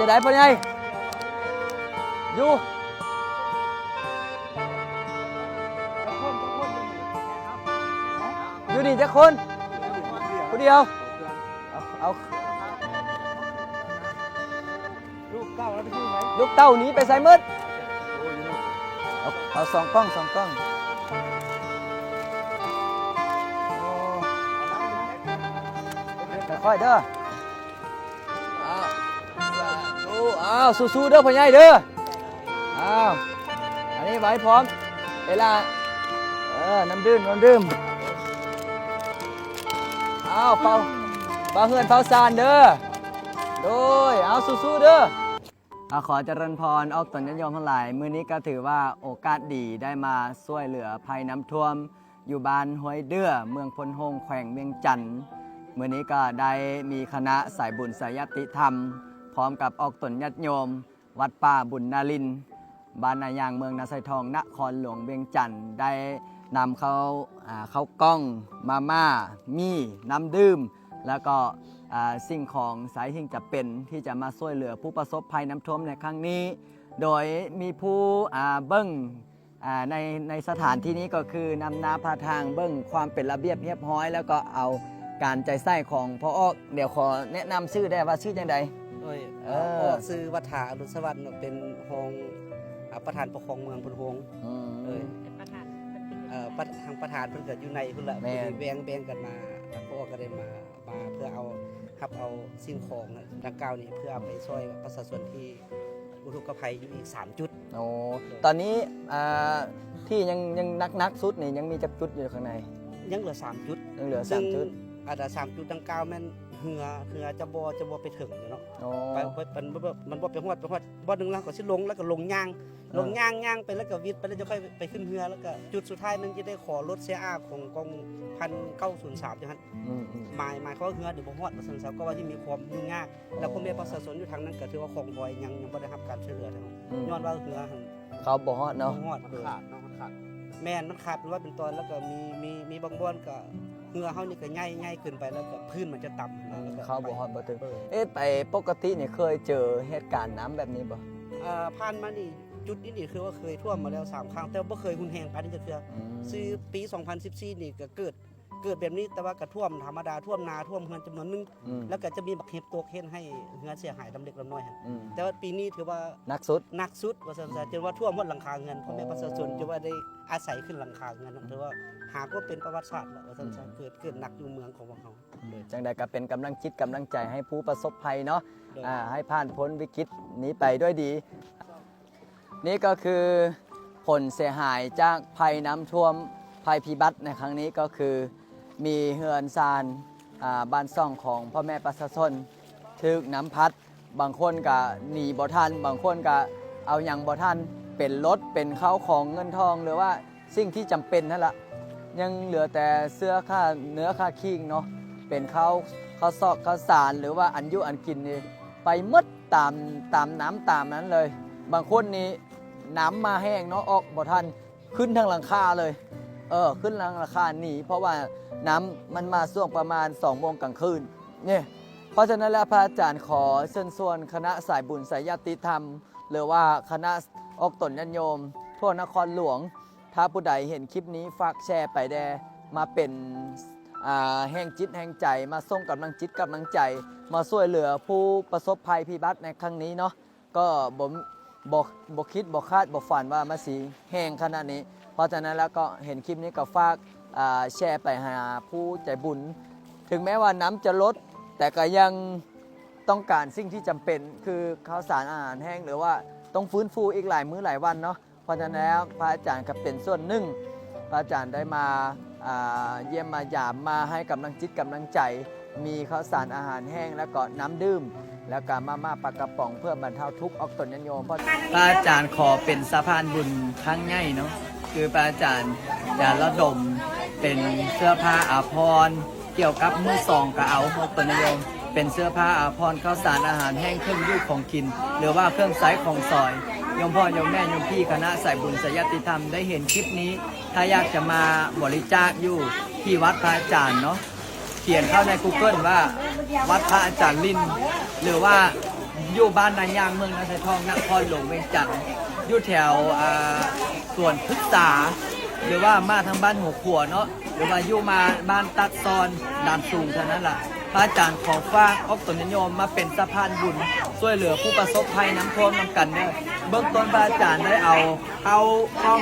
ໃດພໍ່ໃຫຍ່? ຢູ່ ຢູ່ນີ້ຈັກຄົນ? ຜູ້ດຽວ. ເອົາ ເອົາ ລູກເຕົ້າໜີໄປໃສໝົດ? ເອົາ ເອົາສອງກ້ອງ ສອງກ້ອງ. ໂອ້ ຄ່ອຍໆເດີ. ອ້າວ ສາທຸ ອ້າວ ສູ້ໆເດີພໍ່ໃຫຍ່ເດີ. ອ້າວ ອັນນີ້ໄວ້ພ້ອມເວລາ ເອີ ນ້ຳດື່ມ ນ້ຳດື່ມ. ອ້າວ ເປົ່າ ເປົ່າເຮືອນເປົ່າຊານເດີ. ໂດຍ ອ້າວ ສູ້ໆເດີ. ອາ ຂໍຈະເລີນພອນອອກຕົນຍາດໂຍມທັງຫຼາຍ, ມື້ນີ້ກໍຖືວ່າໂອກາດດີໄດ້ມາຊ່ວຍເຫຼືອໄພນ້ຳຖ້ວມຢູ່ບ້ານຫ້ວຍເດື່ອ ເມືອງໂພນໂຮງ ແຂວງວຽງຈັນ. ມື້ນີ້ກໍໄດ້ມີຄະນະສາຍບຸນສາຍຍາດຕິທຳ ພ້ອມກັບອອກຕົນຍາດໂຍມ ວັດປ່າບຸນນາລິນ ບ້ານນາຍາງ ເມືອງນາຊາຍທອງ ນະຄອນຫຼວງວຽງຈັນ ໄດ້ນຳເຂົ້າ ອາ ເຂົ້າກ່ອງ, ມາມ່າ, ໝີ່, ນ້ຳດື່ມ ແລ້ວກໍ ອາ ສິ່ງຂອງໃຊ້ທີ່ຈຳເປັນທີ່ຈະມາຊ່ວຍເຫຼືອຜູ້ປະສົບໄພນ້ຳຖ້ວມໃນຄັ້ງນີ້ ໂດຍມີຜູ້ ອາ ເບິ່ງ ອາ ໃນ ໃນສະຖານທີ່ນີ້ກໍຄືນຳໜ້າພາທາງເບິ່ງຄວາມເປັນລະບຽບຮຽບຮ້ອຍ ແລ້ວກໍເອົາການໃຈໃສ່ຂອງພໍ່ອອກ. ດຽວຂໍແນະນຳຊື່ແດ່ວ່າຊື່ຈັ່ງໃດ? ໂດຍ ເອີ ເອີ ພໍ່ອອກຊື່ວັດຖາອະລຸນສະຫວັດເນາະ ເປັນຮອງ ອາ ປະທານປົກຄອງເມືອງໂພນໂຮງ. ອືມ ໂດຍ ປະທານ ເອີ ປະ ທາງປະທານເພິ່ນກໍຢູ່ໃນພຸ້ນລະ. ແມ່ນ ແບ່ງ ແບ່ງກັນມາ ທາງພໍ່ອອກກໍໄດ້ມາ ມາເພື່ອເອົາ ຮັບເອົາສິ່ງຂອງດັ່ງກ່າວນີ້ ເພື່ອເອົາໄປຊ່ອຍປະຊາຊົນທີ່ອຸທົກກະໄພຢູ່ອີກສາມຈຸດ. ໂອ້ ໂດຍ ຕອນນີ້ ອ່າ ທີ່ຍັງ ຍັງໜັກໆສຸດນີ້ຍັງມີຈັກຈຸດຢູ່ຂ້າງໃນ? ຍັງເຫຼືອສາມຈຸດ. ຍັງເຫຼືອສາມຈຸດ. ອັນສາມຈຸດດັ່ງກ່າວແມ່ນເຮືອ ເຮືອຈະບໍ່ ຈະບໍ່ໄປເຖິງເນາະ. ໂອ້ ໄປ ໄປ ມັນ ມັນບໍ່ໄປຮອດ ໄປຮອດບ່ອນໜຶ່ງແລ້ວກໍຊິລົງ ແລ້ວກໍລົງຍ່າງ ລົງຍ່າງ ຍ່າງໄປ ແລ້ວກໍວິດໄປ ແລ້ວຈະຄ່ອຍໄປຂຶ້ນເຮືອ ແລ້ວກໍຈຸດສຸດທ້າຍແມ່ນຈະໄດ້ຂໍລົດເຊອາຂອງກອງພັນເກົ້າສູນສາມຈັ່ງຊັ້ນ. ອືມໆ ໝາຍ ໝາຍຄວາມວ່າເຮືອນີ້ບໍ່ຮອດວ່າຊັ້ນຊະ ກໍວ່າທີ່ມີຄວາມຫຍຸ້ງຍາກ. ອໍ ແລ້ວພໍ່ແມ່ປະຊາຊົນຢູ່ທາງນັ້ນກໍຖືວ່າຂອງຫອຍຍັງ ຍັງບໍ່ໄດ້ຮັບການຊ່ວຍເຫຼືອເທົ່ານັ້ນ ອືມ ຍ້ອນວ່າເຮືອຫັ້ນ ເຂົ້າບໍ່ຮອດເນາະ. ບໍ່ຮອດ ມັນຂາດເນາະ ມັນຂາດ. ແມ່ນ ມັນຂາດເປັນວ່າເປັນຕອນ ແລ້ວກໍມີ ມີ ມີບາງບ່ອນກໍເຮືອເຮົານີ້ກໍໃຫຍ່ ໃຫຍ່ເກີນໄປ ແລ້ວກໍພື້ນມັນຈະຕ່ຳ. ອືມ ແລ້ວກໍ ເຂົ້າບໍ່ຮອດບໍ່ເຖິງ. ເອີ ເອະ ໄປ ປົກກະຕິນີ້ເຄີຍເຈີເຫດການນ້ຳແບບນີ້ບໍ່? ເອີ ຜ່ານມານີ້ ຈຸດນີ້ນີ້ຄືວ່າເຄີຍຖ້ວມມາແລ້ວສາມຄັ້ງ ແຕ່ບໍ່ເຄີຍຮຸນແຮງປານນີ້ຈັກເທື່ອ. ອືມ ຊື່ປີສອງພັນສິບສີ່ນີ້ກໍເກີດ ເກີດແບບນີ້ ແຕ່ວ່າກໍຖ້ວມທຳມະດາ ຖ້ວມນາ ຖ້ວມເຮືອນຈຳນວນໜຶ່ງ. ອືມ ແລ້ວກໍຈະມີບັກເຫັບຕົກ ເຮັດໃຫ້ເຮືອນເສຍຫາຍລຳເລັກລຳນ້ອຍຫັ້ນ. ອືມ ແຕ່ວ່າປີນີ້ຖືວ່າໜັກສຸດ ໜັກສຸດວ່າຊັ້ນຊະ. ອືມ ຈົນວ່າຖ້ວມຮອດຫຼັງຄາເຮືອນ. ອໍ ພໍ່ແມ່ປະຊາຊົນຈະວ່າໄດ້ອາໄສຂຶ້ນຫຼັງຄາເຮືອນນັ້ນ ຖືວ່າຫາກໍເປັນປະຫວັດສາດແລ້ວວ່າຊັ້ນຊະ. ອືມ ເກີດ ເກີດໜັກຢູ່ເມືອງຂອງພວກເຮົາ. ໂດຍ ຈັ່ງໃດກໍເປັນກຳລັງຈິດກຳລັງໃຈໃຫ້ຜູ້ປະສົບໄພເນາະ. ໂດຍ ອາ ໃຫ້ຜ່ານພົ້ນວິກິດນີ້ໄປດ້ວຍດີ. ນີ້ກໍຄືຜົນເສຍຫາຍຈາກໄພນ້ຳຖ້ວມ ໄພພິບັດໃນຄັ້ງນີ້ ກໍຄືມີເຮືອນຊານ ອາ ບ້ານຊ່ອງຂອງພໍ່ແມ່ປະຊາຊົນຖືກນ້ຳພັດ, ບາງຄົນກະໜີບໍ່ທັນ, ບາງຄົນກະເອົາຫຍັງບໍ່ທັນ, ເປັນລົດ ເປັນເຂົ້າຂອງເງິນທອງ ຫຼືວ່າສິ່ງທີ່ຈຳເປັນຫັ້ນລະ, ຍັງເຫຼືອແຕ່ເສື້ອຜ້າເນື້ອຜ້າຄີງເນາະ, ເປັນເຂົ້າ ເຂົ້າຊອກເຂົ້າສານ ຫຼືວ່າອັນຢູ່ອັນກິນນີ້ ໄປໝົດຕາມ ຕາມນ້ຳຕາມນັ້ນເລີຍ. ບາງຄົນນີ້ນ້ຳມາແຮງເນາະ ອອກບໍ່ທັນ ຂຶ້ນທາງຫຼັງຄາເລີຍ. ເອີ ຂຶ້ນທາງຫຼັງຄາໜີ ເພາະວ່ານ້ຳມັນມາຊ່ວງປະມານສອງໂມງກາງຄືນນີ້. ເພາະສະນັ້ນແລ້ວ ພະອາຈານຂໍເຊີນຊວນຄະນະສາຍບຸນສາຍຍາດຕິທຳ ຫຼືວ່າຄະນະອອກຕົນຍາດໂຍມທົ່ວນະຄອນຫຼວງ ຖ້າຜູ້ໃດເຫັນຄລິບນີ້ ຝາກແຊໄປແດ່ ມາເປັນ ອ່າ ແຮງຈິດແຮງໃຈ ມາສົ່ງກຳລັງຈິດກຳລັງໃຈ ມາຊ່ວຍເຫຼືອຜູ້ປະສົບໄພພິບັດໃນຄັ້ງນີ້ເນາະ. ກໍບໍ່ ບໍ່ ບໍ່ຄິດບໍ່ຄາດບໍ່ຝັນວ່າມັນຊິແຮງຂະໜາດນີ້. ເພາະສະນັ້ນແລ້ວກໍເຫັນຄລິບນີ້ກໍຝາກ ອ່າ ແຊໄປຫາຜູ້ໃຈບຸນ. ເຖິງແມ້ວ່ານ້ຳຈະລົດ ແຕ່ກໍຍັງຕ້ອງການສິ່ງທີ່ຈຳເປັນ ຄືເຂົ້າສານອາຫານແຫ້ງ ຫຼືວ່າຕ້ອງຟື້ນຟູອີກຫຼາຍມື້ຫຼາຍວັນເນາະ. ເພາະສະນັ້ນແລ້ວ ພະອາຈານກໍເປັນສ່ວນໜຶ່ງ ພະອາຈານໄດ້ມາ ອ່າ ຢ້ຽມມາຢາມ ມາໃຫ້ກຳລັງຈິດກຳລັງໃຈ ມີເຂົ້າສານອາຫານແຫ້ງ ແລ້ວກໍນ້ຳດື່ມ ແລ້ວກໍມາມ່າປາກະປ໋ອງ ເພື່ອບັນເທົາທຸກອອກຕົນຍາດໂຍມ. ພະອາຈານຂໍເປັນສະພານບຸນຄັ້ງໃຫຍ່ເນາະ ຄືພະອາຈານຈະລະດົມເປັນເສື້ອຜ້າອາພອນ ກ່ຽວກັບມື້ສອງກໍເອົາ ອອກຕົນຍາດໂຍມ ເປັນເສື້ອຜ້າອາພອນ ເຂົ້າສານອາຫານແຫ້ງ ເຄື່ອງຢູ່ຂອງກິນ ຫຼືວ່າເຄື່ອງໃຊ້ຂອງສອຍ. ໂຍມພໍ່ໂຍມແມ່ໂຍມພີ່ ຄະນະສາຍບຸນສາຍຍາດຕິທຳ ໄດ້ເຫັນຄລິບນີ້ ຖ້າຢາກຈະມາບໍລິຈາກຢູ່ທີ່ວັດພະອາຈານເນາະ ຂຽນເຂົ້າໃນກູເກີນວ່າ ວັດພະອາຈານລິນ ຫຼືວ່າ ຢູ່ບ້ານນາຍາງ ເມືອງນາຊາຍທອງ ນະຄອນຫຼວງວຽງຈັນ ຢູ່ແຖວ ອ່າ ສວນພຶກສາ ຫຼືວ່າມາທາງບ້ານຫົວຂົວເນາະ ຫຼືວ່າຢູ່ມາ ບ້ານຕາດຊອນ ດານສູງເທົ່ານັ້ນລະ. ພະອາຈານຂໍຝາກອົບຕົນຍາດໂຍມມາເປັນສະພານບຸນ ຊ່ວຍເຫຼືອຜູ້ປະສົບໄພນ້ຳຖ້ວມນຳກັນເດີ. ເບື້ອງຕົ້ນພະອາຈານໄດ້ເອົາ ເອົາເຂົ້າ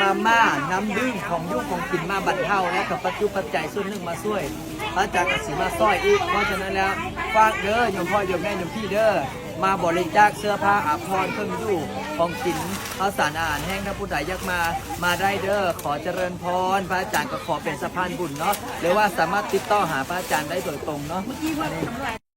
ມາມ່າ ນ້ຳດື່ມ ຂອງຢູ່ຂອງກິນມາບັນເທົາ ແລະກໍປັດຈຸປັດໄຈສ່ວນໜຶ່ງມາຊ່ວຍ ພະອາຈານກໍຊິມາຊ່ອຍອີກ. ເພາະສະນັ້ນແລ້ວ ຝາກເດີໂຍມພໍ່ໂຍມແມ່ໂຍມພີ່ເດີ ມາບໍລິຈາກເສື້ອຜ້າອາພອນ ເຄື່ອງຢູ່ຂອງກິນ ເຂົ້າສານອາຫານແຫ້ງ. ຖ້າຜູ້ໃດຢາກມາ ມາໄດ້ເດີ. ຂໍຈະເລີນພອນ. ພະອາຈານກໍຂໍເປັນສະພານບຸນເນາະ ຫຼືວ່າສາມາດຕິດຕໍ່ຫາພະອາຈານໄດ້ໂດຍຕົງເນາະ.